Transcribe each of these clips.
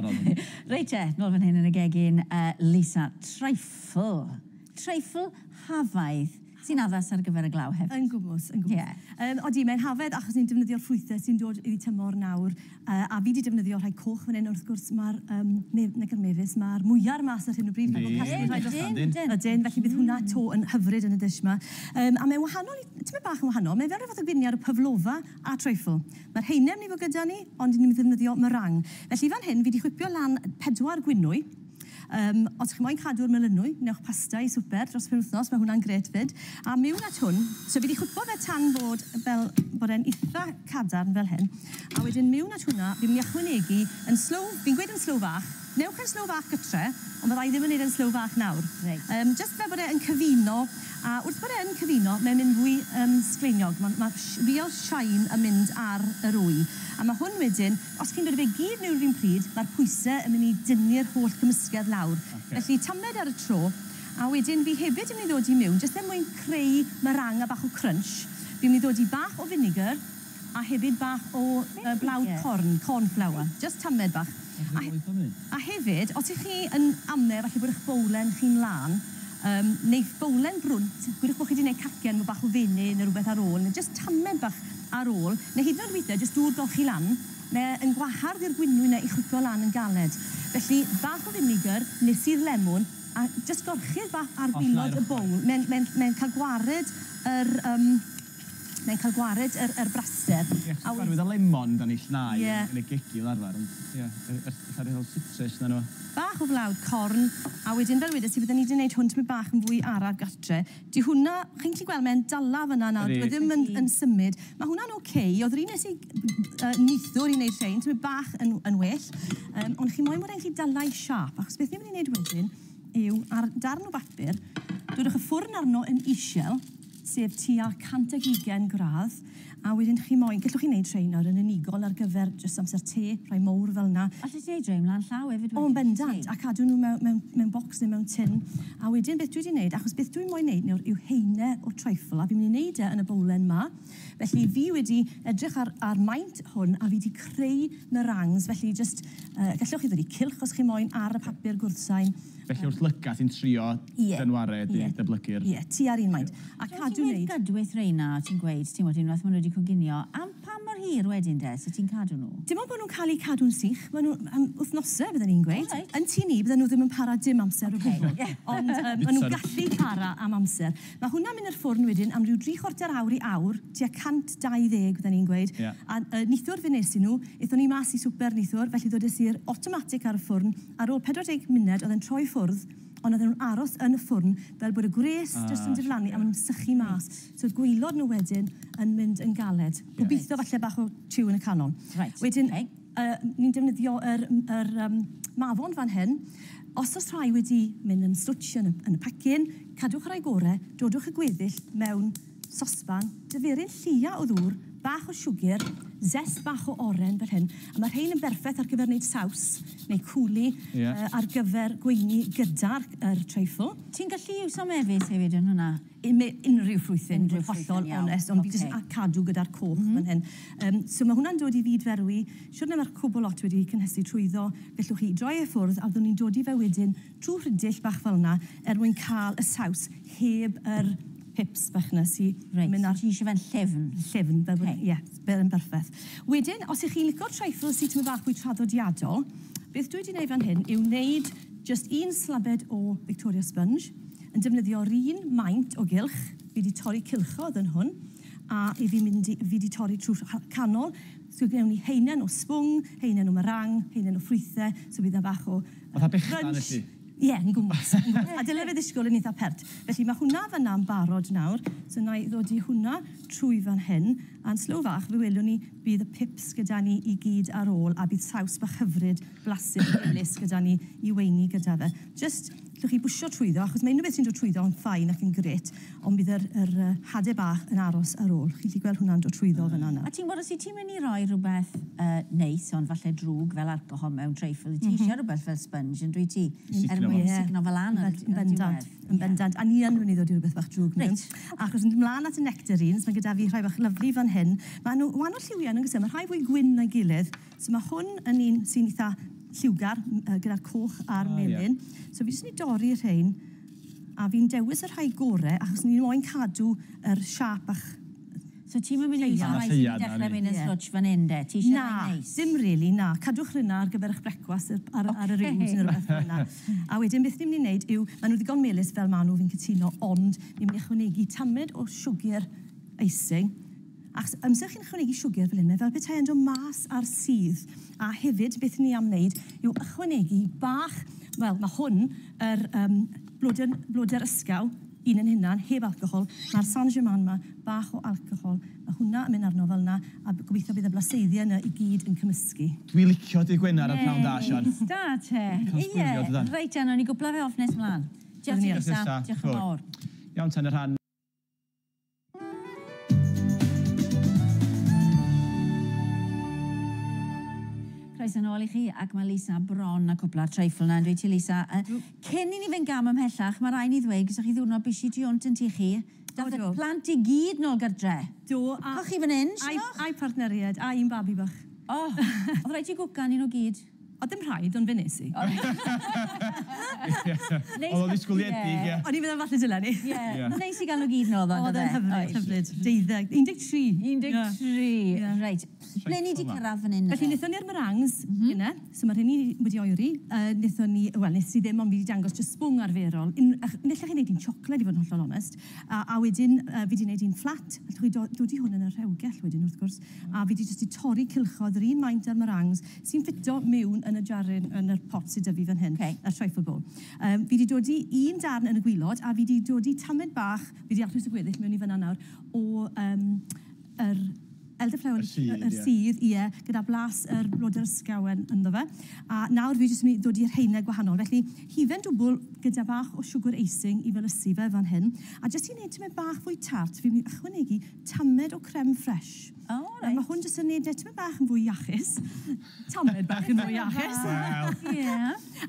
Barod. Reit te, nôl fan hyn yn y gegin, Lisa, trifle. Trifle hafaidd sy'n addas ar gyfer y glaw hefyd. Yn gwmws, yn gwmws. Yeah. Odi, mae'n hafedd achos ni'n defnyddio'r ffrwythau sy'n dod iddi tymor nawr. A fi wedi defnyddio rhai coch fan hyn, wrth gwrs mae'r, nag yr mefus, mae'r mwyar mas ar hyn o bryd. Ydyn, felly bydd hwnna to yn hyfryd yn y dish yma. A mae'n wahanol, tymed bach yn wahanol, mae'n fel rhyw fath o gyfuniad o pavlova a trifle. Mae'r heinem ni fod gyda ni, ond ni'n defnyddio meringue. Felly fan hyn, fi wedi chwipio lan 4 gwynwy. Os chi moyn cadw'r melynwy, newch pasta i swper dros penwythnos, mae hwnna'n grêt fyd. A mewn at hwn, so fi wedi chwipio fe tan bod, fel, bod e'n eitha cadarn fel hyn. A wedyn mewn at hwnna, fi'n mynd i ychwanegu yn slow, fi'n gweud yn slow fach, newch yn slow fach gytre, ond fydda i ddim yn neud yn slow fach nawr. Reit. Just fel bod e'n cyfuno, a wrth bod e'n cyfuno, mae'n mynd fwy sgleiniog. Mae real shine yn mynd ar yr wy. A mae hwn wedyn, os chi'n dod â fe gyd mewn yr un pryd, mae'r pwysau yn mynd i dynnu'r holl gymysgedd lawr. Okay. Felly tamed ar y tro, a wedyn fi hefyd yn mynd i ddod i mewn, jyst er mwyn creu meringue a bach o crunch, fi'n mynd i ddod i bach o vinegar, a hefyd bach o blawd corn, corn flour, just tamed bach. A hefyd, os ych chi yn amau, falle bod eich bowlen chi'n lân, neu bowlen brwnt, gwydwch bod chi wedi gwneud cacen efo bach o fenyn neu rhywbeth ar ôl, neu just tamed bach ar ôl, neu hyd yn oed weithiau, just dŵr golchi lan, mae yn gwahardd i'r gwynwy yna i chwipio lan yn galed. Felly, bach o vinegar, neu sudd lemwn, a just gorchudd bach ar gwaelod y bowl. Mae'n cael gwared yr... Mae'n cael gwared yr braster. Ie, achos gwarwydd y lemon, da ni llnau yn y gegin fel arfer, ond ie, yr rhai citrus na nhw. Bach o flawd corn, a wedyn fel wedes i, fydden ni wedi gwneud hwn tymed bach yn fwy araf gatre. Di hwnna, chi'n gallu gweld, mae'n dala fyna nawr, dyw e ddim yn symud. Mae hwnna'n oce, oedd yr un nes i neithiwr i wneud rhein, tymed bach yn well, ond chi moyn bod e'n gallu dala i siâp, achos beth ni'n mynd i wneud wedyn yw, ar darn o bapur, dodwch y ffwrn arno yn isiel, sef tua 120 gradd, a wedyn chi moyn, gallwch chi wneud rhein nawr yn unigol ar gyfer jyst amser te, rhai mowr fel yna. Allet ti wneud rhein mlaen llaw hefyd wedyn? O, yn bendant, a cadw nhw mewn bocs neu mewn tin. A wedyn beth dwi wedi wneud, achos beth dwi'n moyn wneud nawr yw heine o trifle, a fi'n mynd i wneud e yn y bowlen ma. Felly fi wedi edrych ar maint hwn, a fi wedi creu meringues, felly just, gallwch chi ddod i cylch os chi moyn ar y papur gwrthsain. Felly wrth lygaid ti'n trio dynwared i dyblygu'r... Ie, ti ar un maint. A cadw Ti'n wneud... gydwyth reina, ti'n gweud, ti'n gwybod, unwaith maen nhw wedi coginio, am pa mor hir wedyn de, sut ti'n cadw nhw? Dim ond bod nhw'n cael eu cadw'n sych, maen nhw am wythnosau, bydden ni'n gweud. Reit. Yn tŷ ni, bydden nhw ddim yn para dim amser o gwbl. Ond maen nhw'n gallu para am amser. Mae hwnna'n mynd i'r ffwrn wedyn am ryw 3/4 awr i awr, tua 120, bydden ni'n gweud. A neithiwr fe nes i nhw, aethon ni mas i swper neithiwr, felly ddodes i'r automatic ar y ffwrn. Ar ôl 40 munud, oedd e'n troi ffwrdd, ond oedden nhw'n aros yn y ffwrn fel bod y gwres jyst yn diflannu a maen nhw'n sychu mas. So oedd gwaelod nhw wedyn yn mynd yn galed. Gobeithio falle bach o chew yn y canol. Wedyn, ni'n defnyddio yr mafon fan hyn. Os oes rhai wedi mynd yn slwtsh yn y pacyn, cadwch rhai gore, dodwch y gweddill mewn sosban, diferyn llia o ddŵr, bach o siwgr, zest bach o oren fel hyn. A mae rhain yn berffaith ar gyfer wneud saws neu cwli ar gyfer gweini gyda'r trifle. Ti'n gallu iwso mefus hefyd yn hwnna? Unrhyw ffrwythyn, Unrhyw dwi'n hollol ffrwythyn, iawn. onest, ond fi jyst yn cadw gyda'r coch fan hyn. So mae hwnna'n dod i fyd ferwi. Siwrne mae'r cwbl lot wedi cynhesu trwyddo. Gallwch chi droi e ffwrdd a byddwn ni'n dod i fe wedyn trwy rhydill bach fel yna er mwyn cael y saws heb yr pips bach yna sy'n mynd ar... Ti eisiau fe'n llyfn? Llyfn, fel bod, ie, fel yn berffaith. Wedyn, os ych chi'n licio trifle sy'n tymed bach fwy traddodiadol, beth dwi wedi gwneud fan hyn yw wneud just un slabed o Victoria Sponge, yn defnyddio'r un maint o gylch, fi wedi torri cylchodd yn hwn, a i fi mynd i, fi wedi torri trwy'r canol, so gnewn ni heinen o sbwng, heinen o meringue, heinen o ffrwythau, so bydd yna bach o Fatha bechdan, crunch. felly? Ie, yn gwmws, yn gwmws. A dyle fe ddisgwyl yn eitha pert. Felly mae hwnna fyna yn barod nawr, so na i ddod i hwnna trwy fan hyn, a'n slow fach fe welwn ni bydd y pips gyda ni i gyd ar ôl, a bydd saws bach hyfryd, blasus, melys gyda ni i weini gyda fe. Just, allwch chi bwsio trwyddo, achos mae unrhyw beth sy'n dod trwyddo yn ffain ac yn gret, ond bydd yr hadau bach yn aros ar ôl. Chi'n gallu gweld hwnna'n dod trwyddo fyna nawr. A ti'n gwybod, os wyt ti'n mynd i roi rhywbeth neis, ond falle drwg fel alcohol mewn trifle, ti eisiau rhywbeth fel sponge, yn dwyt ti? Sugno Er mwyn fo. sugno fel lan ar y Yn diwedd. bendant. A ni yn mynd i ddod i rhywbeth bach drwg mewn. Achos yn ymlaen at y nectarines, mae gyda fi rhai bach lyfli fan hyn. Mae nhw wahanol lliwiau yn ogystal, mae rhai fwy gwyn na'i gilydd. So mae hwn yn un sy'n eitha lliwgar gyda'r coch a'r melyn. Yeah. So fi jyst yn i dorri rhain, a fi'n dewis y rhai gore, achos ni'n moyn cadw yr siâp bach. So ti'n mynd i iwsio rhai sy'n dechrau mynd yn slwtsh fan hyn, de? Ti eisiau rhai neis? Na, dim really, na. Cadwch rhywna ar gyfer eich brecwast ar yr uwd neu rhywbeth fel yna. A wedyn beth ni'n mynd i wneud yw, maen nhw ddigon melys fel maen nhw, fi'n cytuno, ond ni'n mynd i ychwanegu tamed o siwgr icing. Achos amser chi'n ychwanegu siwgr fel hyn, mae fel petai yn dod mas ar sudd. A hefyd, beth ni am wneud yw ychwanegu bach, wel, mae hwn, yr blodau'r ysgaw, un yn hunan, heb alcohol. Mae'r Saint-Germain yma, bach o alcohol. Mae hwnna yn mynd arno fel yna, a gobeithio bydd y blaseiddiau yna i gyd yn cymysgu. Dwi'n licio dydd Gwener ar pnawn da, Sian. Da, te. Ie, reit, Anna, ni gwpla fe off nes mlaen. Diolch i Lisa, diolch yn fawr. Iawn, tan y rhan. Croeso nôl i chi, ac mae Lisa bron a cwpla'r trifle na, dwi ti Lisa. Cyn i ni fynd gam ymhellach, mae rhaid ni ddweud, gyda chi ddiwrnod bisi tu hwnt yn tŷ chi, dath y plant i gyd nôl gartre. Do. Coch chi fan hyn, Sioch? A'i partneriaid, a un babi bach. O, oedd rhaid ti gwcan un o gyd? O, dim rhaid, ond fe nes i. Oedd o'n ddisgwyliedig, ie. O'n i'n meddwl falle dylen ni. Ie. Neis i gael nhw gyd nôl, ddo. Oedd e'n hyfryd, hyfryd. 12, 13. 13, reit. Ble ni wedi cyrraedd fan hyn? Felly, wnaethon ni'r meringues gyda, so mae rheini wedi oeri. Wnaethon ni, wel, nes i ddim, ond fi wedi dangos just sbwng arferol. Nellech chi wneud un siocled, i fod yn hollol onest. A wedyn, fi wedi wneud un fflat. Allwch chi dod i hwn yn y rhewgell wedyn, wrth gwrs. A fi wedi just i torri cylchoedd yr un maint ar meringues sy'n ffito mewn yn y jarin, yn yr pot sydd 'da fi fan hyn, y trifle bowl. Fi wedi dod i un darn yn y gwylod, a fi wedi dod i tamed bach, fi wedi arllwys y gweddill mewn i fyna nawr, o yr elderflower, yr sudd, ie, gyda blas yr blodau'r ysgawen ynddo fe. A nawr fi jyst yn mynd i ddod i'r haenau gwahanol. Felly, hufen dwbl gyda bach o siwgr icing i felysu fe fan hyn. A jyst i wneud tamed bach fwy tart, fi'n mynd i ychwanegu tamed o creme fraiche. O, reit. Mae hwn jyst yn wneud e tamed bach yn fwy iachus. Tamed bach yn fwy iachus. Ie.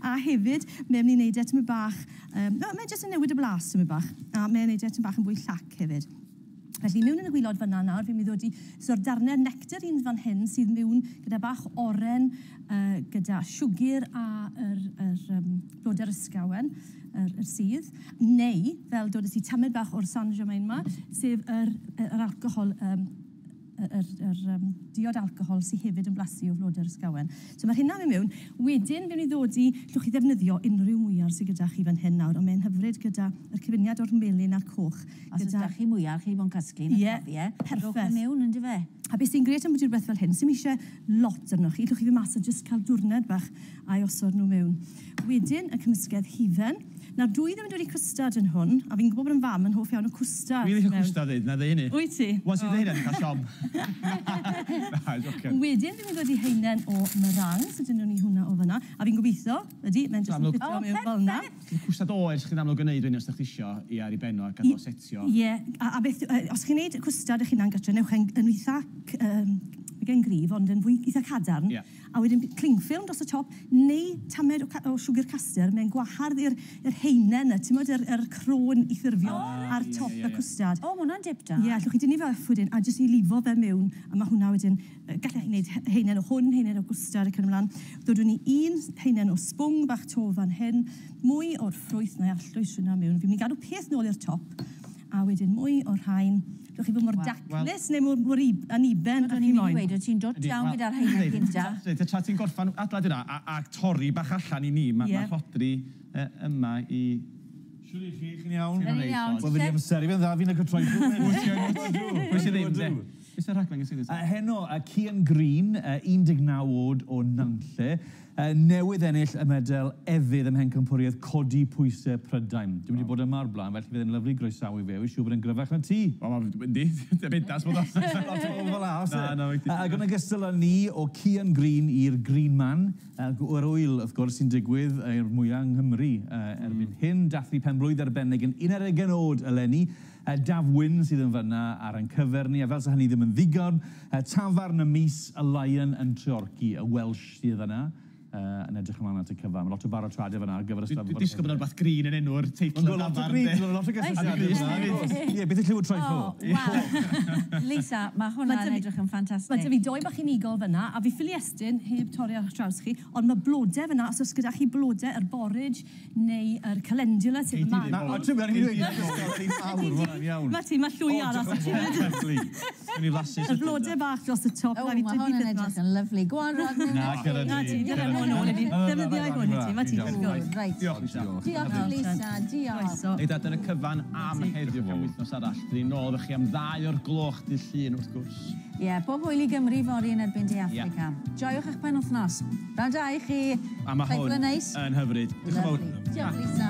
A hefyd, mae'n mynd i wneud e tamed bach... Mae'n jyst yn newid y blas tamed bach. A mae'n wneud e tamed bach yn fwy llac hefyd. Felly, mewn yn y gwylod fyna nawr, fi'n mynd i ddod i so'r darnau nectarines fan hyn sydd mewn gyda bach oren, gyda siwgr a yr blodau'r ysgawen, yr sudd, neu, fel dod i tamed bach o'r Saint-Germain yma, sef yr alcohol, yr diod alcohol sydd hefyd yn blasu o flodau'r ysgawen. So mae hynna'n mynd mewn. Wedyn, fewn i ddod i, llwch chi ddefnyddio unrhyw mwyar sydd gyda chi fan hyn nawr, ond mae'n hyfryd gyda yr cyfuniad o'r melyn a'r coch. Os oes da chi mwyar, chi bod yn casglu, Ie, perffaith. Rhowch e mewn, yndyfe? A beth sy'n gret am bod rhywbeth fel hyn, sy'm eisiau lot arnoch chi, llwch chi fynd mas a jyst cael diwrnod bach a'i osod nhw mewn. Wedyn, y cymysgedd hufen. Nawr, dwi ddim yn dod i cwstard yn hwn, a fi'n gwybod bod yn fam yn hoff iawn o cwstard. Dwi'n licio cwstard dweud, na ddeud hynny. Wyt ti? Wan sy'n dweud hynny, dwi'n cael siom. Na, jocian. Wedyn, fi'n mynd i dod i haenen o meringue, so dyn ni hwnna o fyna. A fi'n gobeithio, ydy, mae'n jyst yn ffitio mewn fel yna. Cwstard oer, sy'ch chi'n amlwg yn neud, os ydych chi isio i ar ei benno a gadael setio. Ie, a beth, os chi'n neud cwstard eich hunan gartre, newch e'n yn eitha gen gryf, ond yn fwy eitha cadarn. A wedyn cling film dros y top, neu tamed o siwgr caster, mae'n gwahardd i'r haenen yna, ti'n gwbod, yr crôn i ffurfio ar top y cwstard. O, ma' hwnna'n dip da. Ie, allwch chi dynnu fe off wedyn, a jyst i lifo fe mewn, a mae hwnna wedyn, gallech chi wneud haenen o hwn, haenen o gwstard ac yn ymlaen. Ddodwn ni un haenen o sbwng bach to fan hyn, mwy o'r ffrwyth na i arllwys hwnna mewn. Fi'n mynd i gadw peth nôl i'r top, a wedyn mwy o'r rhain. Dwch chi fod mor daclus neu mor aniben O'n i'n mynd i weud, o ti'n dod iawn gyda'r haenau gynta. Tra ti'n gorffan adlad yna a torri bach allan i ni, mae rhodri yma i... Siwr i chi, chi'n iawn? Chi'n iawn. Wel, fi di amser i fe'n dda, fi'n y cytroi. Pwy sydd ddim, de? Beth sy'n rhaglen gyda ti? Heno, Cian Green, 19 oed o Nantlle, newydd ennill y medel efydd ym Mhencampwriaeth Codi Pwysau Prydain. Dwi'n mynd i bod yma o'r blaen, felly fydd e'n lyfli groesawu fe. Wy'n siŵr bod e'n gryfach na ti. Wel, mae'n yndi, bendas bod o. Lot o bobl fel 'na, oes e? Na, na, wyt ti. Ac yn ogystal â ni, o Cian Green i'r Green Man, yr ŵyl, wrth gwrs, sy'n digwydd i'r mwyaf yng Nghymru erbyn hyn, dathlu penblwydd arbennig yn 11 oed eleni. Daf Wyn sydd yn fyna ar ein cyfer ni, a fel sa hynny ddim yn ddigon, tafarn y mis, y Lion yn Treorci, y Welsh sydd yna. Yn edrych ymlaen at y cyfan. Mae lot o baratoadau fyna ar gyfer y Steddfod. Dwi'n disgwyl bod yna rhywbeth green yn enw'r teitl y dafarn. Lot o gysylltiadau. Ie, beth yw lliw y trifle? Waw. Lisa, mae hwnna'n edrych yn ffantastig. Mae 'da fi doi bach unigol fyna, a fi ffili estyn, heb torri ar draws chi, ond mae blodau fyna, os oes gyda chi blodau, yr borage neu yr calendula, sef y man. Ti'n mynd. Mae ti, mae llwy arall. Dwi'n i flasu. Y blodau bach dros y top. O, mae hwnna'n edrych yn lyfli. Go on, Rod. Na, gyda ti. Hwn ôl i fi. Defnyddiau hwn i ti. Mae ti'n good. Reit. Diolch, Lisa. Diolch, Lisa. Diolch. Ei, dyna cyfan am heddiw am wythnos arall. Dyn ni'n nôl efo chi am 2 o'r gloch dydd Llun, wrth gwrs. Ie, yeah, pob hwyl i Gymru fory yn erbyn De Affrica. Joiwch eich penwthnos. Rhan da i chi. A mae hwn yn hyfryd. Diolch yn fawr. Diolch, Lisa.